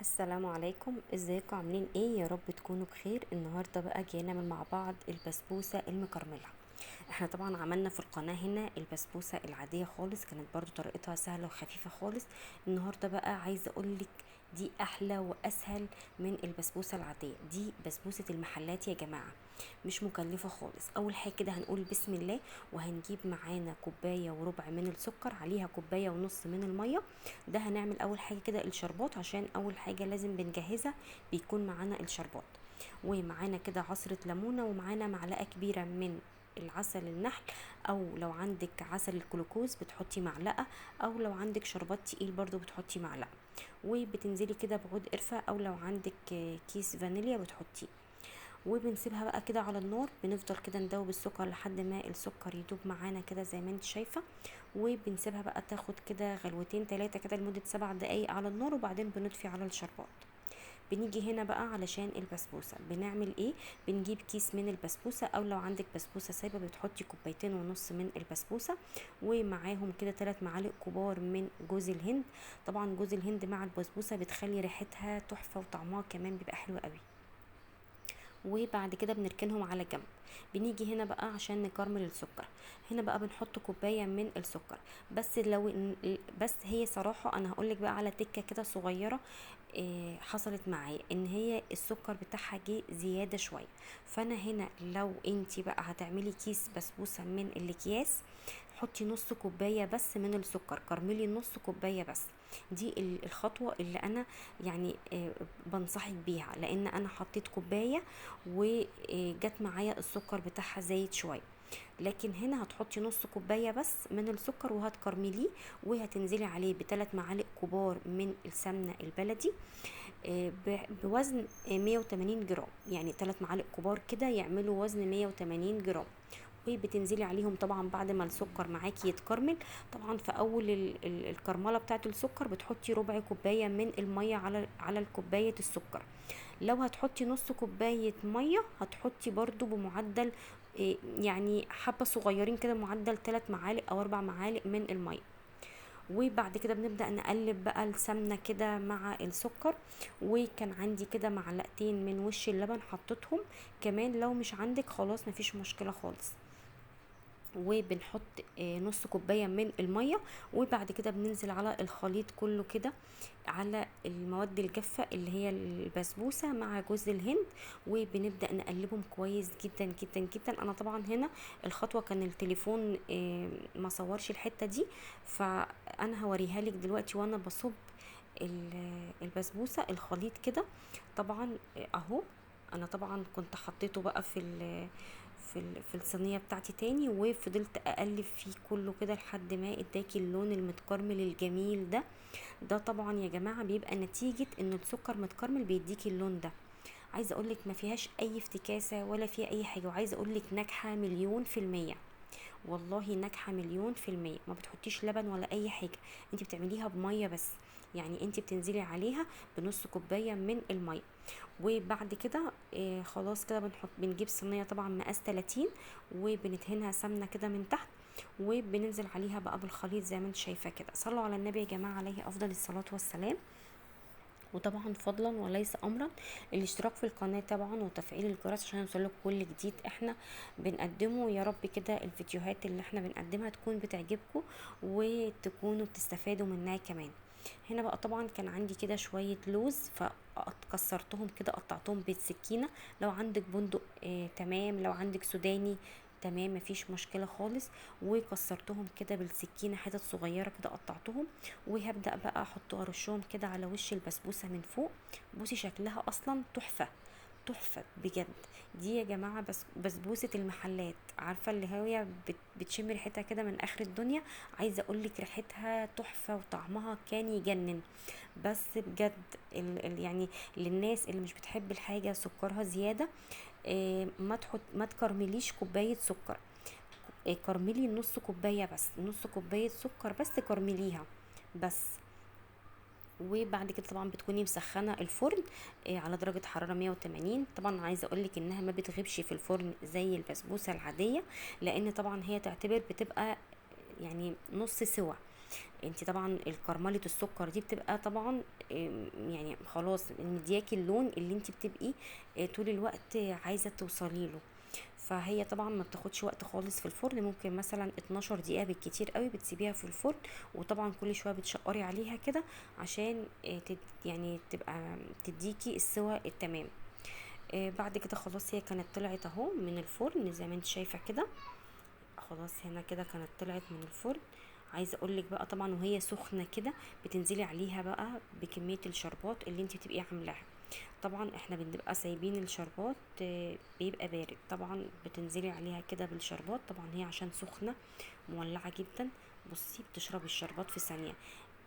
السلام عليكم، ازيكم؟ عاملين ايه؟ يا رب تكونوا بخير. النهارده بقى جاي نعمل مع بعض البسبوسه المكرمله. احنا طبعا عملنا في القناة هنا البسبوسه العادية خالص، كانت برضو طريقتها سهلة وخفيفة خالص. النهارده بقى عايزه اقولك دي احلى واسهل من البسبوسه العادية، دي بسبوسه المحلات يا جماعة، مش مكلفة خالص. اول حاجة كده هنقول بسم الله، وهنجيب معانا كوباية وربع من السكر، عليها كوباية ونص من المية. ده هنعمل اول حاجة كده الشربات، عشان اول حاجة لازم بنجهزها بيكون معانا الشربات، ومعانا كده عصره ليمونه، ومعانا معلقه كبيرة من العسل النحل، او لو عندك عسل الجلوكوز بتحطي معلقه، او لو عندك شربات تقيل برضو بتحطي معلقه، وبتنزلي كده بعود قرفه، او لو عندك كيس فانيليا بتحطيه. وبنسيبها بقى كده على النار، بنفضل كده ندوب السكر لحد ما السكر يدوب معانا كده زي ما انت شايفه، وبنسيبها بقى تاخد كده غلوتين تلاتة كده لمدة 7 دقايق على النار، وبعدين بنطفي على الشربات. بنيجي هنا بقى علشان البسبوسه بنعمل ايه؟ بنجيب كيس من البسبوسه، او لو عندك بسبوسه سايبه بتحطي كوبايتين ونص من البسبوسه، ومعاهم كده 3 معالق كبار من جوز الهند. طبعا جوز الهند مع البسبوسه بتخلي ريحتها تحفة وطعمها كمان بيبقى حلو قوي. وبعد كده بنركنهم على جنب. بنيجي هنا بقى عشان نكرمل السكر، هنا بقى بنحط كوباية من السكر بس. لو بس هي صراحة انا هقولك بقى على تكه كده صغيرة، حصلت معايا ان هي السكر بتاعها جه زيادة شوية. فانا هنا لو انتي بقى هتعملي كيس بسبوسه من الاكياس، حطي نص كوباية بس من السكر، كرملي نص كوباية بس. دي الخطوة اللي انا بنصحك بيها، لان انا حطيت كوباية وجت معايا السكر بتاعها زايد شوية. لكن هنا هتحطي نص كوباية بس من السكر وهتكرمليه، وهتنزلي عليه بثلاث معالق كبار من السمنة البلدي، بوزن 180 جرام، يعني 3 معالق كبار كده يعملوا وزن 180 جرام. وبتنزلي عليهم طبعا بعد ما السكر معاكي يتكرمل. طبعا في اول الكرمله بتاعه السكر بتحطي ربع كوباية من المية على الكوباية السكر. لو هتحطي نص كوباية مية هتحطي برضو بمعدل، حبه صغيرين كده، معدل 3 معالق او 4 معالق من المية. وبعد كده بنبدأ نقلب بقى السمنة كده مع السكر. وكان عندي كده معلقتين من وش اللبن حطيتهم كمان، لو مش عندك خلاص مفيش مشكلة خالص. وبنحط نص كوباية من المية، وبعد كده بننزل على الخليط كله كده على المواد الجافة اللي هي البسبوسة مع جوز الهند، وبنبدأ نقلبهم كويس جدا جدا جدا. انا طبعا هنا الخطوة كان التليفون، ما صورش الحتة دي، فانا هوريها لك دلوقتي وانا بصب البسبوسة الخليط كده. طبعا، اهو انا طبعا كنت حطيته بقى في الصينية بتاعتي تاني، وفضلت اقلب فيه كله كده لحد ما اداكي اللون المتكرمل الجميل ده. ده طبعا يا جماعة بيبقى نتيجة ان السكر متكرمل بيديكي اللون ده. عايزه اقولك ما فيهاش اي افتكاسه ولا فيها اي حاجة، وعايزه اقولك ناجحة مليون في المية، والله ناجحة مليون في المية. ما بتحطيش لبن ولا اي حاجة، انت بتعمليها بميه بس، يعني انت بتنزلي عليها بنص كوباية من المية. وبعد كده، خلاص كده بنجيب صينية طبعا مقاس 30، وبندهنها سمنه كده من تحت، وبننزل عليها بقى بالخليط زي ما انت شايفه كده. صلوا على النبي يا جماعة، عليه افضل الصلاة والسلام. وطبعا فضلا وليس امرا الاشتراك في القناة طبعا وتفعيل الجرس عشان يوصلك كل جديد احنا بنقدمه. يا رب كده الفيديوهات اللي احنا بنقدمها تكون بتعجبكم وتكونوا بتستفادوا منها كمان. هنا بقى طبعا كان عندي كده شوية لوز فكسرتهم كده، قطعتهم بالسكينة. لو عندك بندق، تمام، لو عندك سوداني تمام، مفيش مشكلة خالص. وكسرتهم كده بالسكينة حتت صغيرة كده قطعتهم، وهبدأ بقى ارشهم كده على وش البسبوسة من فوق. بصي شكلها اصلا تحفة تحفة بجد. دي يا جماعة بسبوسة المحلات، عارفة اللي هي بتشم ريحتها كده من اخر الدنيا. عايزة اقولك ريحتها تحفة وطعمها كان يجنن. بس بجد للناس اللي مش بتحب الحاجة سكرها زيادة، ما تكرمليش كوباية سكر، كرملي نص كوباية بس، نص كوباية سكر بس كرمليها بس. وبعد كده طبعا بتكوني مسخنه الفرن، على درجه حرارة 180. طبعا عايزه اقولك انها ما بتغيبش في الفرن زي البسبوسه العادية، لان طبعا هي تعتبر بتبقى نص سوا. انت طبعا الكرمله السكر دي بتبقى طبعا يعني خلاص مدياكي اللون اللي انت بتبقي طول الوقت عايزه توصلي له. فهي طبعا ما بتاخدش وقت خالص في الفرن، ممكن مثلا 12 دقيقة بالكتير قوي بتسيبيها في الفرن، وطبعا كل شوية بتشقري عليها كده عشان يعني تبقى تديكي السوى التمام. بعد كده خلاص هي كانت طلعت اهو من الفرن زي ما انت شايفه كده، خلاص هنا كده كانت طلعت من الفرن. عايزه اقولك بقى طبعا وهي سخنة كده بتنزلي عليها بقى بكمية الشربات اللي انت بتبقي عاملاها. طبعا احنا بنبقى سايبين الشربات بيبقى بارد، طبعا بتنزلي عليها كده بالشربات. طبعا هي عشان سخنة مولعه جدا، بصي بتشرب الشربات في ثانية.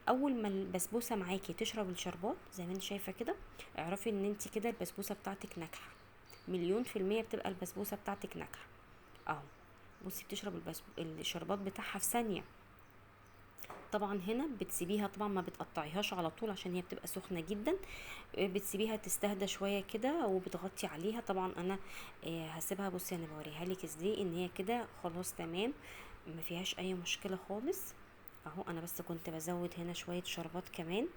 اول ما البسبوسه معاكي تشرب الشربات زي ما انت شايفه كده، اعرفي ان انت كده البسبوسه بتاعتك ناجحة 1,000,000%، بتبقى البسبوسه بتاعتك ناجحة اهو. بصي بتشرب الشربات بتاعها في ثانية. طبعا هنا بتسيبيها، طبعا ما بتقطعيهاش على طول عشان هي بتبقى سخنة جدا، بتسيبيها تستهدى شوية كده وبتغطي عليها. طبعا انا هسيبها، بصي انا بوريها لك ازاي ان هي كده خلاص تمام ما فيهاش اي مشكلة خالص اهو. انا بس كنت بزود هنا شوية شربات كمان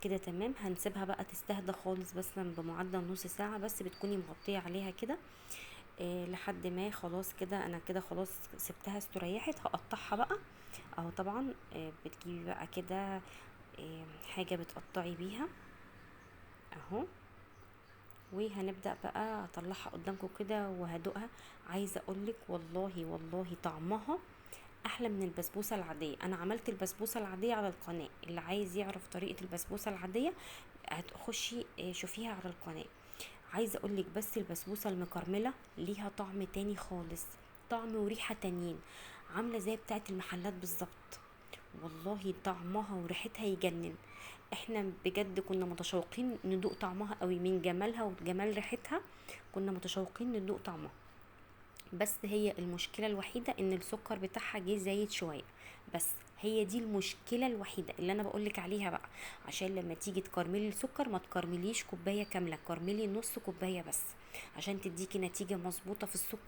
كده تمام. هنسيبها بقى تستهدى خالص بس بمعدل نص ساعة بس، بتكوني مغطيه عليها كده لحد ما خلاص كده. انا كده خلاص سبتها استريحت، هقطعها بقى اهو. طبعا بتجيبي بقى كده حاجة بتقطعي بيها اهو، وهنبدا بقى اطلعها قدامكم كده وهدوقها. عايزه اقولك والله والله طعمها احلى من البسبوسه العادية. انا عملت البسبوسه العادية على القناة، اللي عايز يعرف طريقه البسبوسه العادية هتخشي شوفيها على القناة. عايزه اقولك بس البسبوسه المكرمله ليها طعم تاني خالص، طعم وريحه تانيين، عامله زي بتاعه المحلات بالظبط، والله طعمها وريحتها يجنن. احنا بجد كنا متشوقين ندوق طعمها قوي، من جمالها وجمال ريحتها كنا متشوقين ندوق طعمها. بس هي المشكلة الوحيدة ان السكر بتاعها جه زايد شوية، بس هي دي المشكلة الوحيدة اللي انا بقولك عليها بقى، عشان لما تيجي تكرملي السكر ما تكرمليش كوباية كاملة، كرملي نص كوباية بس عشان تديكي نتيجة مظبوطة في السكر.